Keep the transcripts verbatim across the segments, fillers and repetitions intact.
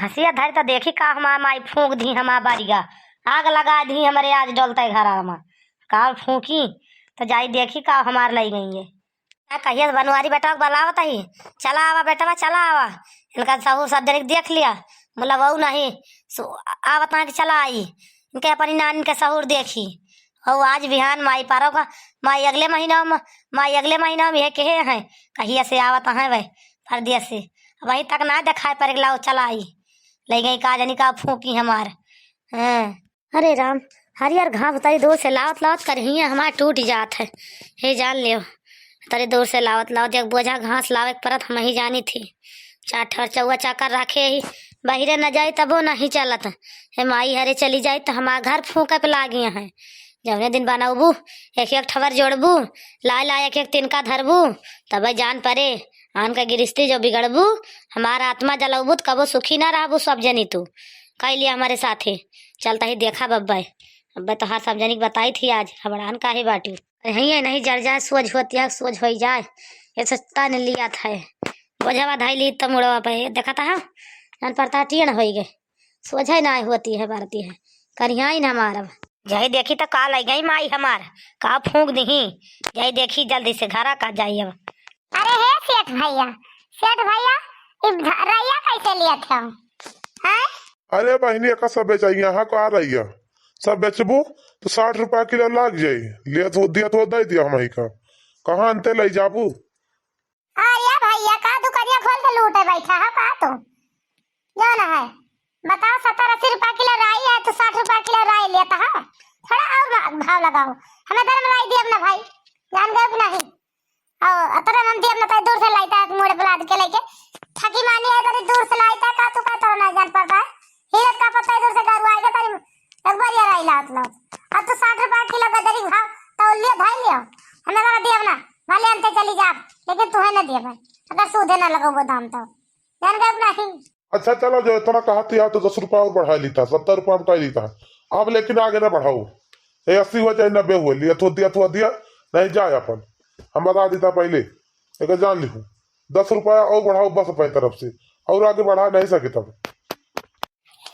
हंसिया धरी त देखी का हमार माई फूंक दिहीं हमार बरिया, आग लगाइ दिहीं हमरे आज डोलते घरा मा। का फूंकी त जाई देखी का हमार लइ गई है। आ, कहिया से बनवारी बेटवा के बुलावत ही, "चला आवा बेटवा, चला आवा, इनका सहूर सब जने देख लिया।" बोला, "बहू नहीं, सु-, आवत ना कि चला आई, इनके अपनी नानी के सहूर देखी।" और आज बिहान माई पारो का, माई अगले महीना में, माई अगले महीना में ये कहे हैं, कहिया से आवत हैं वह परदेस से, अबहीं तक ना देखाए परे, लाओ चला आई, लइ गई का जनी का फूंकी हमार। हाँ। अरे राम, हरियर घास तरी दूर से लावत लावत करिहिया हमार टूट जात है। हे जान लेव, तरी दूर से लावत लावत एक बोझा घास लावे के परत हमही जानी थी। चार ठर चौवा चाकर राखे ही, बहिरे न जाई तबो नहीं चलत। हे माई हरे चली जाई त हमार घर फूंके पे लागी हैं। जौने दिन बनौबू, एक एक ठवर जोड़बू, लाए लाए एक एक तिनका धरबू, तबे जान परे। आन का गिरस्ती जो बिगड़बू, हमार आत्मा जलौबू त कबो सुखी ना रहबू सब जनी तू। कइ लिया हमरे साथे, चलता ही देखा बब्बे। अब्बे तोहार सब जनी के बताई थी आज, हबड़ान काहे बाटू। अरे हइये नहीं जर जाए, सोझ होती है, सोझ होइ जाए। ये सस्ता ने लिया था, बोझवा धाई ली त मुड़वा पे, देखा था, जान पड़ता है टीन होइ गए। सोझे ना होती है, बारती है, करियाई ना मारब। जाई देखी त का लइ गई माई हमार, का फूंक दिहीं। जाई देखी जल्दी से घरा का जाई अब। अरे हे सेठ भइया, सेठ भइया, ई ध-, रइया कइसे लियत हो? हैं? अरे बहिनी, एका सब बेचाई, यहाँ का रइया? सब बेचबू त साठ रुपया किलो लाग जाई। लियत हो, दियत हो, दइ दिया हमही का। कहाँ अंते लइ जाबू? अरे भइया, का दुकनिया खोल के लूटे बैठा है का तू? जौन है, बताओ, सत्तर अस्सी रुपया किलो राई है, तू साठ रुपया किलो राई लेता है, थोड़ा और भा-, भाव लगाओ। हमें दर में राई दियब ना भाई, जान गए कि नहीं? और अतरे हम दियब ना, तो दूर से लाइता है, मुड़े बुला के लेके थकी मानी है, बड़ी दूर से लाइता है, का तू का तोरा ना जान पड़ता है? हीरत का पत्ता इधर से गरुआ आएगा, तारी एक बार ये राई लात लात। अब तो साठ रुपया किलो गजरी भाव, तो लियो, धाई लियो, हमें दर दियब ना, भले अंते चली जाब, लेकिन तुहे ना दियब, अगर सूधे ना लगो वो दाम तो, जान गए कि नहीं? अच्छा चलो, जो इतना कहत ही तो दस रुपया और बढ़ाइ लीता, सत्तर रुपया में कइ लीता। अब लेकिन आगे ना बढ़ाओ। ए अस्सी हुआ चाहे नब्बे हुआ, लिया तो दिया, तो दिया, नहीं जाए अपन। हम बता दीता पहिले, एक जान लिहू। दस रुपया और बढ़ाओ बस अपनी तरफ से, और आगे बढ़ा नहीं सके तब।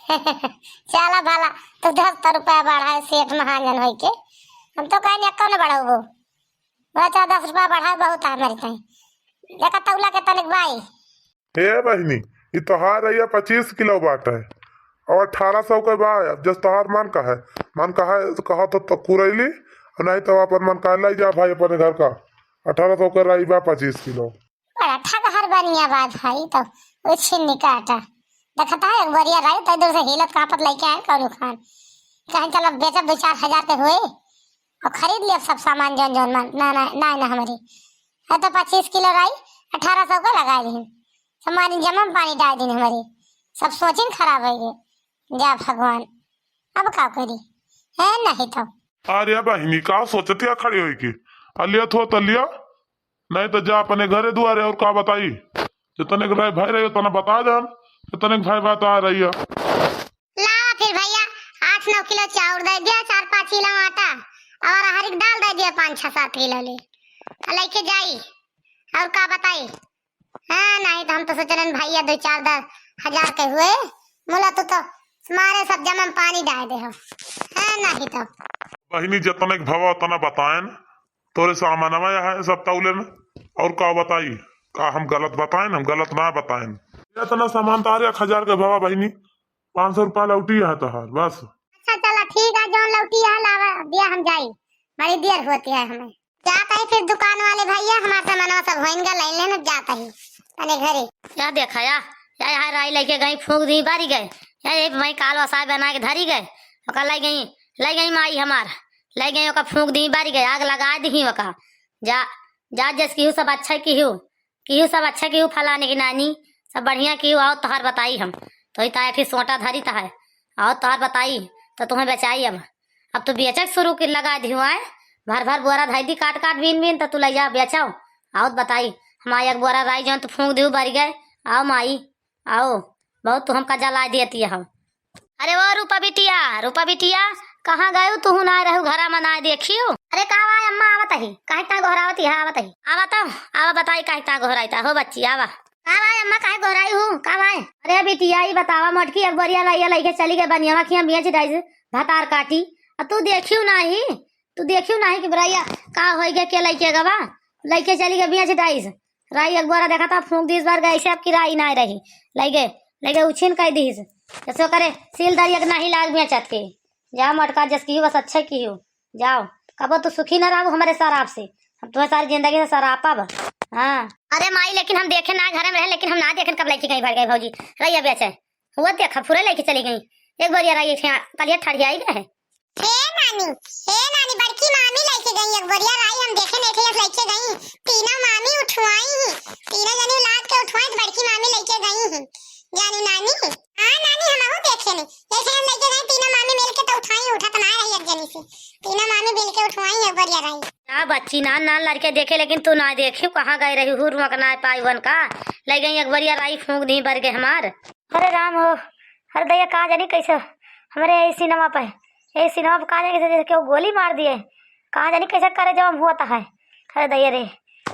चला भला, तू दस तो रुपया बढ़ाए सेठ महाजन होई के, हम तो कहीं एक्को न बढ़ाओ। वो चाहे दस रुपया बढ़ाए बहुत है मेरे ताई। देखा तौला के तनिक बाई। हे बहिनी, ई तोहार रइया पच्चीस किलो बाटे और अठारह सौ के बा। अब जस तोहार मन कहे, मन कहे तो कहा तो, तो कुरैली, और नहीं तो अपन मन कहे लाई जा भाई अपने घर का। अठारह सौ के रही बा पच्चीस किलो। बड़ा ठगहर बनिया बा भाई, तो उछिन निकाटा। देखता है एक बोरिया रही तो इधर से हिलत कांपत लेके आए कौनो खान। कहें चलो बेचब दो चार हजार के हुए और खरीद लिया सब सामान जौन जौन मन। ना, ना, ना, ना हमारी। है तो पच्चीस किलो राई अठारह सौ का लगा दी। सब मानी जमा में पानी डाल दी हमारी। सब सोचिन खराब होइ गए। जा भगवान, अब का करी? है नहीं तो। अरे बहिनी, का सोचतिया खड़ी होई के? आ लिया थो त लिया, नहीं तो जा अपने घरे दुआरे। और का बताई? जितने के भाई, भाई रहे उतना बता देन, जितने के भाई बता रही है। लावा फिर भइया, आठ नौ किलो चाउर दइ दिया, चार पाँच किलो आटा और अरहर के दाल दइ दिया, पाँच छः सात किलो ले। आ लइके जाई, और का बताई? हाँ, नहीं तो हम तो सोचलन भइया दो चार दस हजार के हुए, मुला तू तो मारे सब जमा में पानी डाल दे हो। हाँ, नहीं तो। बहिनी, जितने के भवा उतना बताएन, तोरे सामानवा यहाँ है सब तौलेन, और का बताई? का हम गलत बताएन? हम गलत ना बताएन। इतना सामान तारे एक हजार के भवा बहिनी, पाँच सौ रुपया लौटी है तोहार, बस। अच्छा, चला ठीक है, जौन लौटी है लावा दिया, हम जाई, बड़ी देर होती है हमें। जात ही फिर दुकान वाले भइया, हमार सामानवा सब होइन गा, लाइन लेन जात ही तने घरे। या देखा या, या यहाँ राई लइके गई, फूंक दी, बारी गए। या ये भाई काल वसाय बना के धरी गए, ओका लइ गई, लइ गई माई हमार, लइ गई ओका फूंक दी, बारी गए, आग लगा दी ओका। जा, जा जस किहू सब अच्छा किहू, किहू सब अच्छा किहू फलाने की नानी, सब बढ़िया किहू, आओ तोहार बताई हम। तो ही ताए फिर सोटा धरी तहाए, आओ तोहार बताई, तो तुम्हें बेचाई अब। अब तो बेचक शुरू की लगा दिहु आए, भर भर बोरा धई दी काट काट बीन बीन, तो तू लइ जा बेचाओ। आओ त बताई, हमार एक बोरा राई जौन तो फूंक दिहु बरि गए। आओ माई, आओ, बहुत तू हमका जलाए देती है हम। अरे ओ रूपा बिटिया, रूपा बिटिया, कहाँ गयू? तुहू ना रहू घरा में ना देखियो। अरे का बा अम्मा, आवत ही, काहे ता गोहरावत ही, आवत ही, आवा तो, आवा बताई काहे ता गोहराई ता हो बच्ची, आवा। का भाई अम्मा, काहे गोहराई हू? का भाई? अरे बिटिया, ई बतावा मोटकी, एक बोरिया रइया लइके चली गए बनियावा खिया, बेच डाइस भतार काटी। आ तू देखियो नाही, तू देखियो नाही कि रइया का होइ गए, के लइके गवा, लइके चली गए बेच डाइस। राई एक बोरा देखा था, फूंक दीस बार गए से, अब की राई ना रही। लइके, लइके उछिन कइ दीस। जैसे करे सील दरिया के नाही लाग बेचत के। जा मोटका, जस किहू बस अच्छा किहू। जाओ, कबो तू सुखी न रहू हमरे सराप से। हम तुम्हें सारी जिंदगी से सरापब। हाँ। अरे माई, लेकिन हम देखे ना घरे में रहे, लेकिन हम ना देखे कब लइके गई भर गई भौजी। रइया बेचे। हुआ देखा, फुरे लइके चली गई। एक बोरिया रइया कलिया ठड़ियाई गए है। हे नानी, हे नानी, बड़की मामी लइके गई एक बोरिया राई, हम देखे नहीं थे, लइके गई। तीनों मामी उठवाई ही, तीनों जनी लाद के उठवाई तो बड़की मामी लइके गई ही। जानू नानी, हाँ नानी, हम आहू देखे नहीं, जैसे हम लइके गई तीनों मामी मिल के तो उठाई, उठत ना रही एक जनी से, तीनों मामी मिल के उठवाई एक बोरिया राई। ना बच्ची, नान नान लड़के देखे, लेकिन तू ना देखियो कहाँ गए रही, हुर मक ना पाई वन का, लइ गई एक बोरिया राई फूंक दी बर के हमार। अरे राम हो, अरे दैया, का जानी कैसे हमरे यही सिनेमा पे, यही सिनेमा पे का जानी कैसे जैसे केहू गोली मार दिए, का जानी कैसे करे जब हम हुआ है। अरे दैया रे,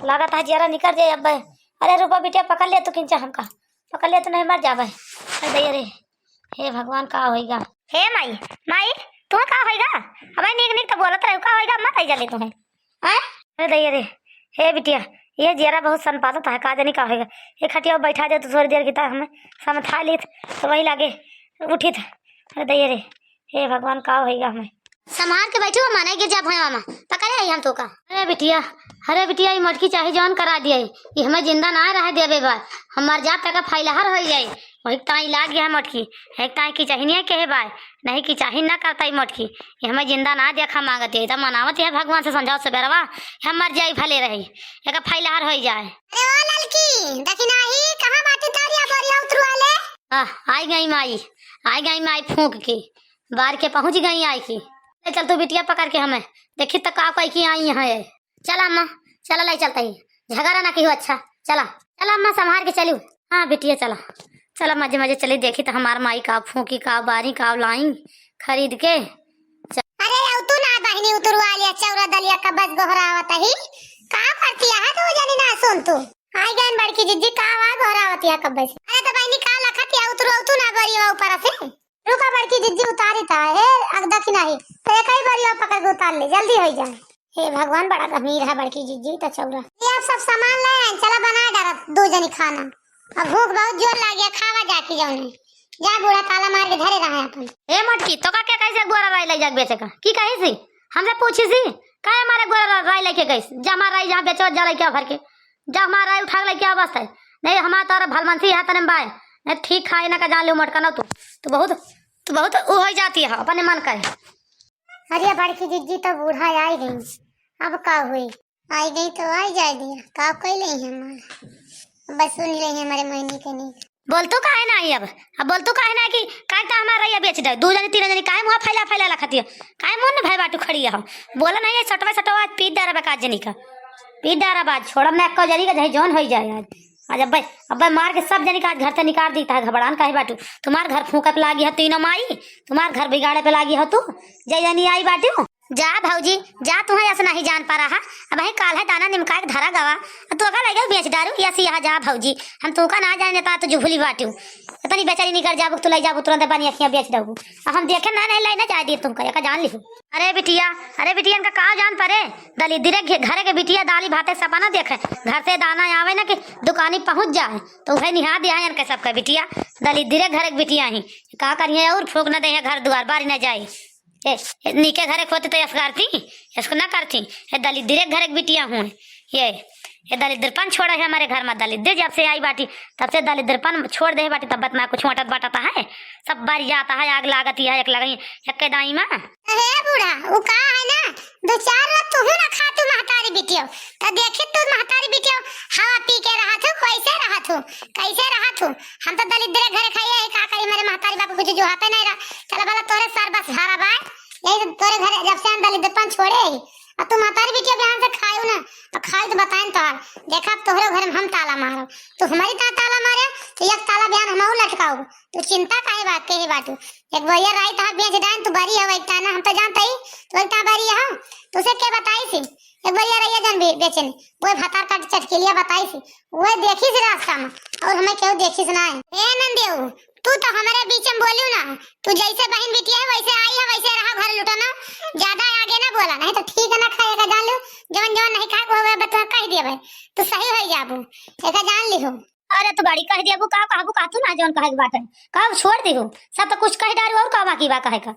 लागत है जियरा निकल जाए अब। अरे रुपा बिटिया, पकड़ ले तू किंचा हमका, पकड़ ले तू, नहीं मर जाबे। अरे दैया रे, हे भगवान, का होइगा? हे माई, माई, तू का होइगा? अबे नीक नीक तो बोलत रहे, का होइगा? मत आई जल्दी तुम्हें। आय? अरे दैया रे, हे बिटिया, ये जियरा बहुत सनपातत है, का जानी का होइगा। एक खटिया बैठा दे तो थोड़ी देर की, ता हमें समझा लीत, तो वही लागे उठित। अरे दैया रे, हे भगवान, का होइगा हमें। संभाल के बैठू, माना गिर जा भुइयां मा, पकड़े आई हम तो का। अरे बिटिया, अरे बिटिया, ई मोटकी चाहे जौन करा दिए, ई हमें जिंदा ना रहे देबे बा, हम मर जाब तक फैलहर होई जाई। वही ताई लाग गया मोटकी, एक ताई की चहिनिया कहे बाय, नहीं की चाही ना करता ई मोटकी। ये हमें जिंदा ना देखा मांगत है, तब मनावत है भगवान से संझाव सबेरवा, हम मर जाई भले रही, एक फैलहर होई जाए। अरे ओ ललकी, देखी नाही, कहाँ बाटी तारी आ बोरिया उतरवा ले? आह, आई गई माई, आई गई माई फूंक के, बार के पहुँच गई आई की। ले चल तू बिटिया पकड़ के हमें, देखी त का पाई की आई है। चला अम्मा, चला, लाई चलता ही, झगड़ा ना किहो, अच्छा, चला, चला अम्मा, संभाल के चलियो। हाँ बिटिया, चला, चला, मजे मजे चली, देखी तो हमार माई का फूकी, का बारी, का लाई खरीद के। अरे, अउ तू ना बहिनी उतरवा लिया, चौरा दलिया का बस गोहरावत ही, का करती है तू, जनी ना सुन तू। आई गन बड़की जिज्जी, का वा गोहरावत या कब से? अरे तो बहिनी, का लखत या, उतरवा तू ना बरिया ऊपर से। रुका बड़की जिज्जी, उतारी ता, हे, अग दखी नाही, तो एक ही बारी और पकड़ के उतार ले, जल्दी होई जाए। हे भगवान, बड़ा गंभीर है बड़की जिज्जी तो चौरा। ये आप सब सामान ले आए, चला बना डारत दो जनी खाना। अब भूख बहुत जोर लाग गया, खावा जाके जौने। जा बूढ़ा, ताला मार के धरे रहा है अपन। ए मोटकी, तो का क्या कही से गोरा राई ले जाके बेचे का? की कही सी? हमसे पूछी सी? काहे हमारे गोरा राई लेके गई? जा हमार राई जहाँ बेचो, जा लेके आ भर के। जा हमार राई उठा के लेके आ बस है। नहीं हमार तोरा भलमनसी है तने बाय। नहीं ठीक खाए ना का जान ले मोटका ना तू। तू बहुत तू बहुत उ होइ जाती है अपने मन का। अरे बड़की जिज्जी तो बूढ़ा आई गई, अब का हुई? आई गई तो आई जाए दिया, का कोई नहीं है हमारा। बस सुन रही है हमारे महीने के नहीं। बोल तू काहे ना आई अब? अब बोल तू काहे ना कि काहे तो हमार रइया बेच दे, दू जनी तीन जनी काहे मुँह फैला फैला लखती है? काहे मुँह न भाई बाटू खड़ी है? बोला नहीं है सटवा सटवा आज पीट डारा बा का जनी का, पीट डारा बा आज, छोड़ब ना एक्को जनी का, चाहे जौन होइ जाए आज। आज अब्बे, अब्बे मार के सब जनी का आज घर से निकाल दीता है। घबड़ान काहे बाटू? तुम्हार घर फूंके पे लागी है तीनों माई, तुम्हार घर बिगाड़े पे लागी हो तू। जय जनी आई बाटू। जा भौजी, जा, तुहें ऐसा नहीं जान पा रहा। अब ही काल है दाना निमका के धरा गवा, अब तू का लगे बेच डारू या सी यहाँ जा भौजी। हम तू का ना जाने ता तुझे भूली बाटू। इतनी बेचारी निकल जाबू, तू ले जाबू तुरंत पानी अखियाँ बेच डाबू। अब हम देखे ना नहीं लेना जाए दी तुमका, या का जान लिहू। अरे बिटिया, अरे बिटिया, इनका का जान परे? दलिद्दरे घे-, घरे के बिटिया दाली भाते सपना देखे, घर से दाना आवे ना कि दुकानी पहुँच जाए, तो वह निहा दिया है इनके सबका बिटिया। दलिद्दरे घरे के बिटिया ही, का करिए और फूक न दे घर दुआर बारी न जाए। ए, ए, नीके घरे के होती तो यस करती, यस ना करती। ए दलिद्दरे घरे के बिटिया हूँ। ये, ये दलिद्दरपन छोड़ा है हमारे घर में, दलिद्दर जब से आई बाटी, तब से दलिद्दरपन छोड़ दे बाटी, तब बतना कुछ वटत बटत है, सब बारी जाता है, आग लागत है, एक लगई, एक के दाई में। अरे बूढ़ा, वो का है ना, दो चार रोज तू ही ना खा तू महतारी बिटियो, तो देखी तू महतारी बिटियो, हवा पी के रहा तू, कैसे रहा तू, कैसे रहा तू। हम तो दलिद्दरे घरे खाइए है, का करी, मेरे महतारी बाप कुछ जो हाथे नहीं रहा। चला भला तोरे सर बस हारा बाय, यही तो तोरे घरे जब से हम दलिद्दरपन छोड़े है, अब तू महतारी बिटिया बिहान से खायू ना, अब खायू तो बताएन तोहार। देखा, अब तोहरे घर में हम ताला मारब, तू हमरी ता-, ताला मारे, तो एक ताला बिहान हमहू लटकाऊ। तू चिंता काहे बात, काहे बाटू? एक बोरिया राई तहा बेच डाइन, तू बरी हव एक ताना, हम तो जानत ही, तू एक ता बरी हव, तुसे के बताई सी? एक बोरिया रहिया जन बे-, बेचेन, वो भतार काट चटकेलिया बताई सी, वो देखी सी रास्ता में, और हमें केहू देखी सी ना है। ए नंदेऊ, तू तो हमरे बीच में बोलियो ना, तू जैसे बहिन बिटिया है वैसे आई है, वैसे रहा, घर लुटाना, ज्यादा आगे ना बोला, नहीं तो ठीक है ना खाए का जान लो, जवन जवन नहीं खाए को होवे बता कह दिए भाई, तू सही हो जाबू, एका जान लिहो। अरे तू बड़ी कह दिया, वो का कहबू, कह तू ना जौन कहे के बात है, कब छोड़ दिहू, सब तो कुछ कह डारू और का बाकी बा कहे का,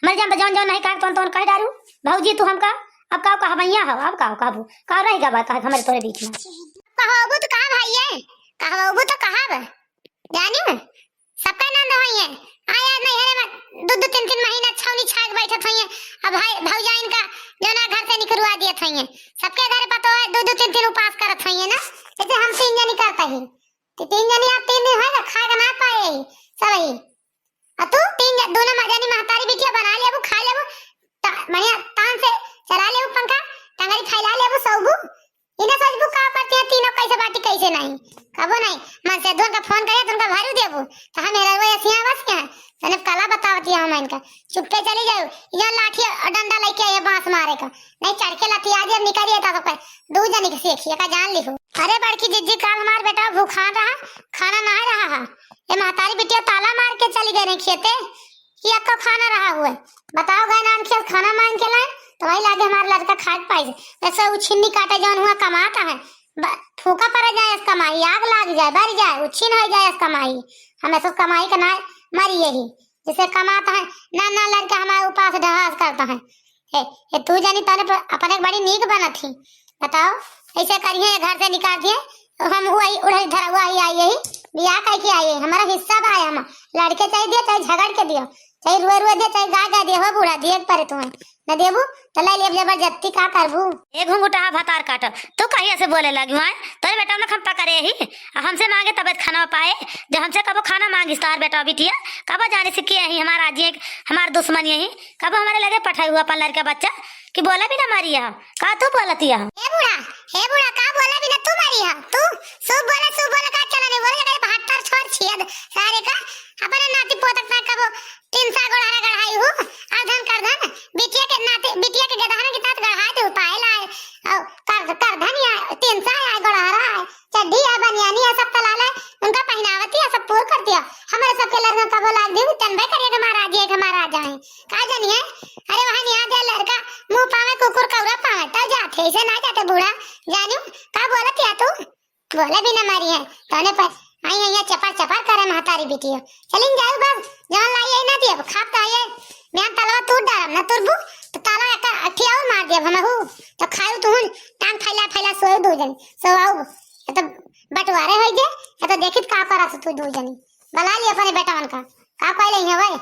मर जान तो जौन जौन नहीं कहे तौन तौन कह डारू। भौजी तू हमका अब का कहबैया हो, अब का कहबू, का रह गवा कहे हमरे तोरे बीच में। कहबू तो कहा भाई है, कहबू तो कहब, जानी सबका नंद होइए। आया नैहरे में दो दो तीन तीन महीना छौनी छाग बैठत होइए। अब भाई भौजाइन का जो ना घर से निकलवा दिए होइए, सबके घर पर तो है दो दो तीन तीन उपास करत होइए ना, जैसे हम तीन जनी करता ही, तो तीन जनी आप तीन दिन होएगा खाए ना पाए ही सब ही। और तू तीन ज-, दोनों मा-, जनी महतारी बिटिया बना लेबू, खा लेबू, त-, बढ़िया तान से चला लेबू पंखा, टंगरी फैला लेबू, सोबू। इन्हें सोचबू का करती है तीनों, कैसे बाटी कैसे नहीं, कबो नहीं। मन से दोन का फोन करे तो उनका भरू देबू, तो हम हेरवा सिया बस के हैं। तने कला बतावती है हम इनका, चुप्पे चली जाऊ। यहाँ लाठी और डंडा लेके आए बांस मारे का, नहीं चढ़ के लतिया दे निकलिए तो सबका दू जनी के सेखिए का जान लिहू। अरे बड़की जिज्जी, काल हमार बेटा भूखान रहा, खाना ना रहा है। ए महतारी बिटिया ताला मार के चली गए रही खेते, कि अक्का खाना रहा हुए। बताओ गए नान खेत खाना मांग के लाए, तो वही लागे हमार लड़का खाए के पाई। ऐसे उछिन्नी काटे जौन हुआ कमाता है, ब-, फूका पड़ जाए इस कमाई, आग लाग जाए, बर जाए, उछिन हो जाए इस कमाई। हम ऐसे कमाई के ना मरी यही, जैसे कमाता है, ना, ना लड़का हमारे उपास ढहास करता है। ए, ए, तू जानी तने प-, अपने बड़ी नीक बनत ही। बताओ, ऐसे करिए, घर से निकाल दिए, हम वही उड़ही धरवा ही आई यही, बियाह कह के आई यही, हमारा हिस्सा बा है, हम लड़के चाहे दियो, चाहे झगड़ के दियो, चाहे रुए रुए दियो, चाहे गाय गाय दियो, हो बूढ़ा, दिए के परे तुम्हें, न देबू, तो ले लेब जबरदस्ती, का करबू? ए घुंघुटा भतार काट, तू कहिया से बोले लगी हुआ है? तोरे बेटा ने हम पकड़े ही, आ हमसे मांगे तबे खाना पाए, जब हमसे कबो खाना मांगिस तार बेटा बिटिया, कबो जाने से किया ही हमारा आज ये, हमार दुश्मन यही, कबो हमारे लगे पठाई हुआ अपन लड़का बच्चा, कि बोला भी ना मारी है, का तू बोलती है? हे बूढ़ा, हे बूढ़ा, का बोला भी ना तू मारी है? तू शुभ बोला, शुभ बोला, का चला नहीं बोला, करे बहत्तर छोर छियद, सारे का, अपने नाती पोतक ना कबो तीन सा गोड़हरा गढ़ाई हूँ, अधन करधन, बिटिया के नाती, बिटिया के गदहन के साथ गढ़ाई दे पाए लाए, और कर, करधन या तीन सा आए गोड़हरा आए, चड्ढी या बनियानी या सब तला लाए, उनका पहनावती या सब पूर करती है। हमारे सबके लड़का कबो लाग दी, तनबे करिए कि महाराज ये, कि महाराज आए। का जानिए? अरे वहाँ नहीं आ गया लड़का, मुँह पावे कुकुर कौरा पावे, तब जाते, ऐसे ना जाते बूढ़ा। जानियो, का बोलत या तू? बोले भी ना मारी है, तने पर आई है ये चपर चपर करे महतारी बिटिया। चलिन जाऊ बस, जहाँ लाई है ना दियब, खाब तो आइए, मैं तलवा तूर डालब, ना तुरबू, तो ताला एक अठी और मार दियब हमहू, तो खाऊ तुहुन, टांग फैला फैला सोए दू जन, सोआऊ, ये तो बंटवारे होई गे, ये तो देखित का करत तू दू जनी, बुला ली अपने बेटवन का, का कहले है भाई?